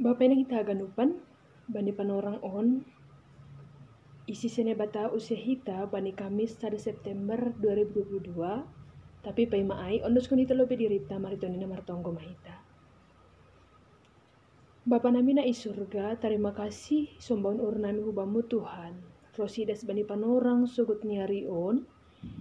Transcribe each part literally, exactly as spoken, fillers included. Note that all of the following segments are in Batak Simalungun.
Bapa inang hita haganupan, bani panorang on, isi sene bata use hita bani Kamis sada September dua ribu dua puluh dua, tapi paima ai ondoskon hita lobi dirita, mari toni na martonggo ma hita. Bapa nami na i surga, tarima kasih sombaon uhur nami hubamu Tuhan, rosidas bani panorang sogot ni ari on,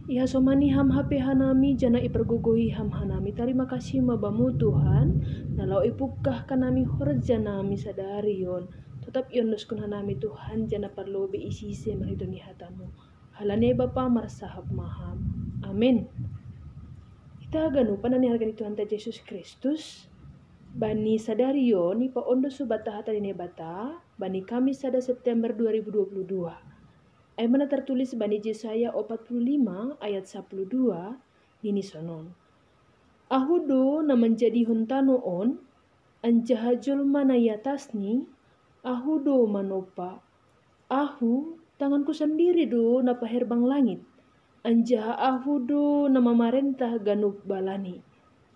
ihasomani ham hape hanami, jana ipargogohi ham hanami. Tarima kasih ma bamu Tuhan, na laho ipungkah hanami horja nami sadari on. Totap iondoskon hanami Tuhan, jana parlobe isise marhitei ni hatamu. Halani Bapa marsahap ma ham. Amen. Hita haganupan na niharga ni Tuhanta Jesus Kristus, bani sadari on ipaondos hubata hata ni Naibata, bani Kamis sada September dua ribu dua puluh dua. Ai ma na tartulis bani Jesaya opat puluh lima ayat sapuluh dua, nini sonon: Ahu do na manjadihon tano on, anjaha jolma na i atasni, Ahu do manompa. Ahu, tanganku sandiri do na paherbang langit, anjaha Ahu do na mamarentah ganup balani.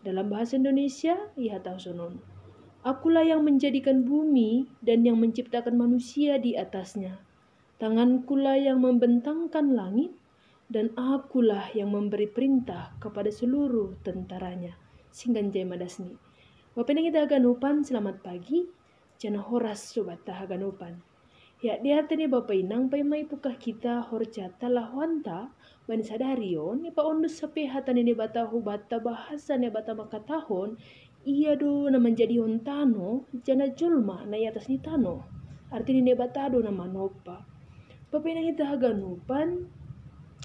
Dalam bahasa Indonesia, ihatahon sonon: Akulah yang menjadikan bumi dan yang menciptakan manusia di atasnya. Tangankulah yang membentangkan langit, dan Akulah yang memberi perintah kepada seluruh tentaranya. Singgan jai ma dasni. Bapa inang hita haganupan, selamat pagi, jana horas hubata haganupan. Ya, di hata ni Bapa inang, paima ipungkah hita horjata lahoanta bani sadari on, ipaondos hape hata ni Naibata hubata, bahasa ni Naibata mangkatahon, Ia do na manjadihon tano, jana jolma na i atas ni tano. Arti ni Naibata do na manompa. Bapa inang hita haganupan,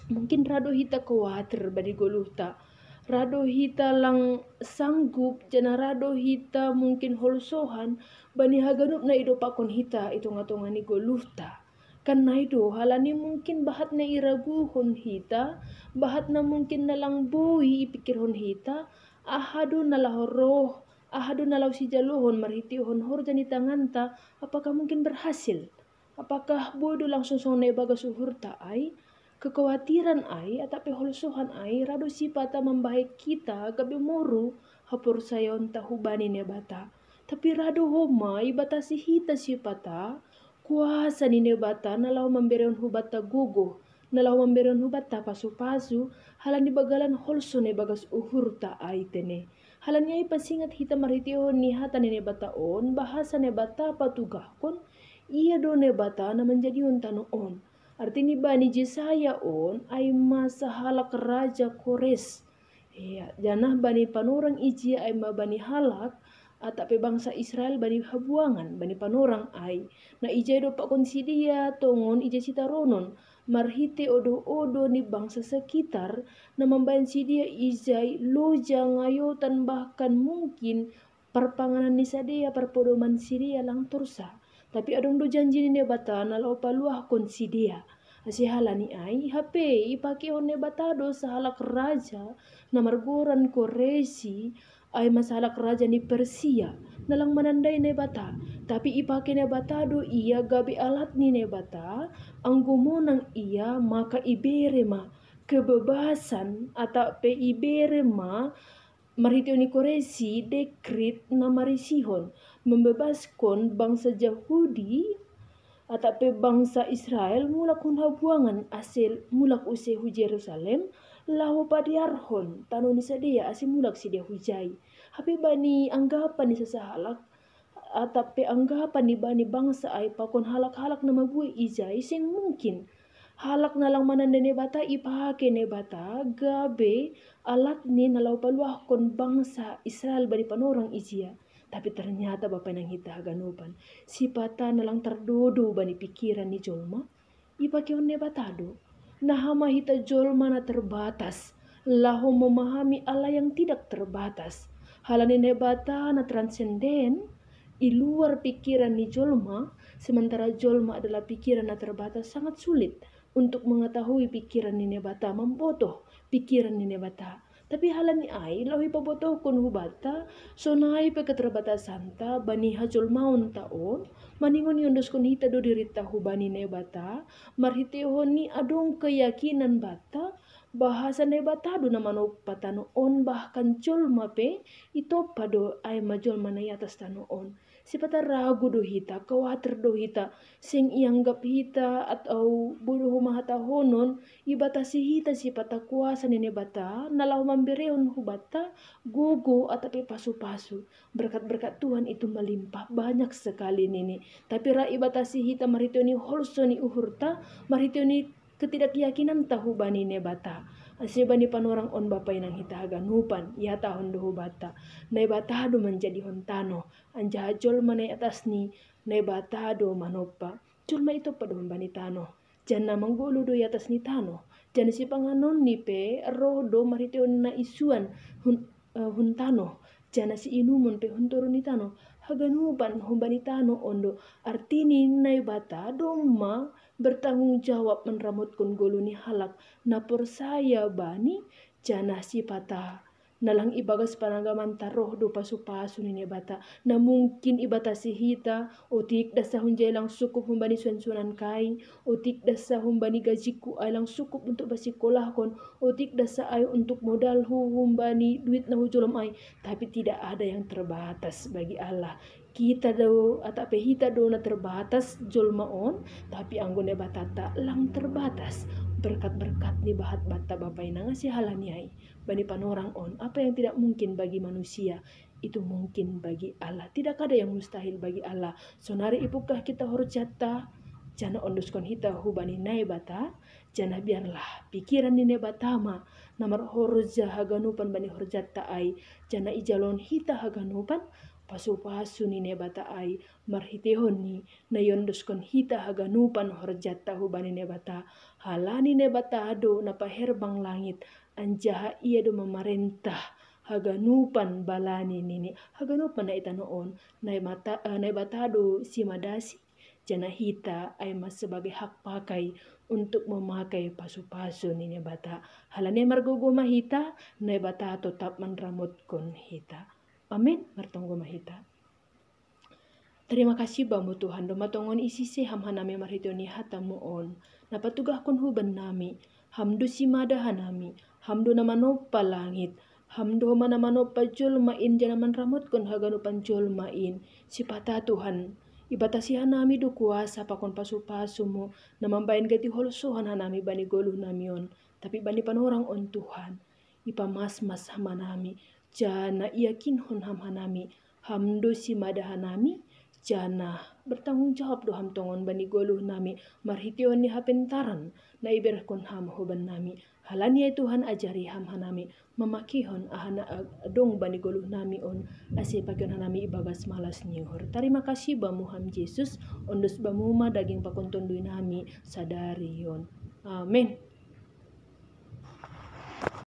mungkin ra do hita kuatir bani goluhta. Ra do hita lang sanggup, jana ra do hita mungkin holsohan bani haganup na idompakkon hita i tonga-tonga ni goluhta. Kan nai do, halani mungkin bahat na iraguhon hita, bahat na mungkin na lang boi ipikirhon hita, aha do na laho roh, aha do na laho sijalohon marhiteihon horja ni tanganta, apakah mungkin berhasil? Apakah boi do langsung songon na ibagas uhurta ai? Kekuatiran ai, atap pe holsohan ai, ra do sipata mambahen hita gabe moru haporsayaonta hubani Naibata. Tapi ra do homa ibatasi hita sipata kuasa ni Naibata na laho mamberehon hubanta gogoh, na laho mamberehon hubanta pasu-pasu, halani bagalan holso na ibagas uhurta ai tene. Halani ai pasingat hita marhiteihon ni hata ni Naibata on, bahasa Naibata patugahkon, Ia do Naibata na manjadihon tano on. Arti ni bani Jesaya on, ai ma sahalak raja Kores. Ia, janah bani panorang ijia ai ma bani halak, atap pe bangsa Israel bani habuangan, bani panorang ai. Na ijai dompakkon sidea tongon ijai sitaronon, marhite odoh-odoh ni bangsa sekitar, na mambahen sidea ijai loja, ngayotan, bahkan mungkin parpanganon ni sidea, parpodoman sidea lang torsa. Tapi adong do janji ni Naibata na laho paluahkon sidea. Ase halani ai, hape ipakehon Naibata do sahalak raja na margoran Koresi, ai ma sahalak raja ni Persia, na lang manandai Naibata. Tapi ipake Naibata do ia gabe alat ni Naibata, anggo monang ia maka ibere ma kebebasan, atap pe ibere ma marhitehon ni Koresi dekrit na marisihon, membebaskon bangsa Jahudi, atap pe bangsa Israel mulak hun habuangan ase mulak use hu Jerusalem, laho padearhon tano ni sidea ase mulak sidea hujai. Hape bani anggapan ni sasahalak, atap pe anggapan ni bani bangsa ai pakon halak-halak na mabuei ijai seng mungkin. Halak na lang manandai Naibata ipake Naibata gabe alatni na laho paluahkon bangsa Israel bani panorang ijia. Tapi ternyata bapa inang hita haganupan, sipata na lang tardodo bani pikiran ni jolma, ipakehon Naibata do. Naha ma hita jolma na terbatas laho memahami Allah yang tidak terbatas. Halani Naibata na transenden, i luar pikiran ni jolma, sementara jolma adalah pikiran na terbatas, sangat sulit untuk mengetahui pikiran ni Naibata, mambotoh pikiran ni Naibata. Tapi halani ai, laho ipabotohkon hubanta, sonai pe keterbatasanta bani hajolmaonta on, maningon iondoskon hita do dirinta hubani Naibata, marhitehon ni adong keyakinan banta, Bahasa Naibata do na manoppa tano on, bahkan jolma pe itoppa do ai ma jolma na i atas tano on. Sipata ragu do hita, kawatir do hita, seng ianggap hita atau bodo homa hatahonon, ibatasi hita sipata kuasa ni Naibata na laho mamberehon hubanta gogo atau pe pasu-pasu. Berkat-berkat Tuhan itu melimpah, banyak sekali nini. Tapi ra ibatasi hita marhitehon ni holso ni uhurta, marhitehon ni ketidakyakinanta hubani Naibata. Ase bani panorang on bapa inang hita haganupan, ihatahon do hubanta, Naibata do manjadihon tano, anjaha jolma na i atas ni Naibata do manoppa. Jolma itoppa do humbani tano, janah manggoluh do i atas ni tano, janah sipanganonni pe roh do marhitehon na isuan hun, uh, hun tano, janah siinumon pe hun toru ni tano. Haganupan humbani tano on do. Artini Naibata domma bertanggung jawab manramotkon goluh ni halak na porsaya bani, janah sipata na lang ibagas panagamanta roh do pasu-pasu ni Naibata. Na mungkin ibatasi hita, otik dasa hunja i lang sukup humbani suan-suanan kai, otik dasa humbani gajikku ai lang sukup untuk basikolahkon, otik dasa ai untuk modalhu humbani duit na hujolom ai. Tapi tidak ada yang terbatas bagi Allah. Kita do atau pe hita do na terbatas jolma on, tapi anggo Naibata ta lang terbatas. Berkat-berkat ni bahat banta bapa inang ase halani ai. Bani panorang on, apa yang tidak mungkin bagi manusia, itu mungkin bagi Allah. Tidak ada yang mustahil bagi Allah. Sonari ipungkah hita horjanta, janah ondoskon hita hubani Naibata, janah biarlah pikiran ni Naibata ma na marhorja haganupan bani horjanta ai, janah ijalon hita haganupan pasu-pasu ni Naibata ai, marhitehon ni na iondoskon hita haganupan horjanta hubani Naibata. Halani Naibata do na paherbang langit, anjaha Ia do mamarentah haganupan balani nini. Haganupan na i tano on, Naibata, eh, Naibata do simadasi, janah hita ai ma sebagai hak pakai untuk memakai pasu-pasu ni Naibata. Halani ai margogoh ma hita, Naibata totap manramotkon hita. Amin. Martonggo ma hita. Tarima kasih Bamu Tuhan, domma tongon isise Ham hanami marhitehon ni hata-Mu on, na patugahkon huban nami. Ham do simada hanami, Ham do na manompa langit, Ham do homa na manompa jolma in janah manramotkon haganupan jolma in. Sipata Tuhan, ibatasi hanami do kuasa pakon pasu-pasu-Mu na mambahen gati holsoan hanami bani goluh nami on, tapi bani panorang on Tuhan. Ipamasmas Ham hanami, janah iakinkon Ham hanami, Ham do simada hanami, janah bertanggung jawab do Ham tongon bani goluh nami marhitehon ni hapentaran na iberehkon Ham huban nami. Halani ai Tuhan, ajari Ham hanami mamakeihon aha na adong bani goluh nami on, ase pakeon hanami ibagas malas ni uhur. Tarima kasih Bamu Ham Jesus, ondos Bamu ma daging pakon tonduy nami sadari on. Amin.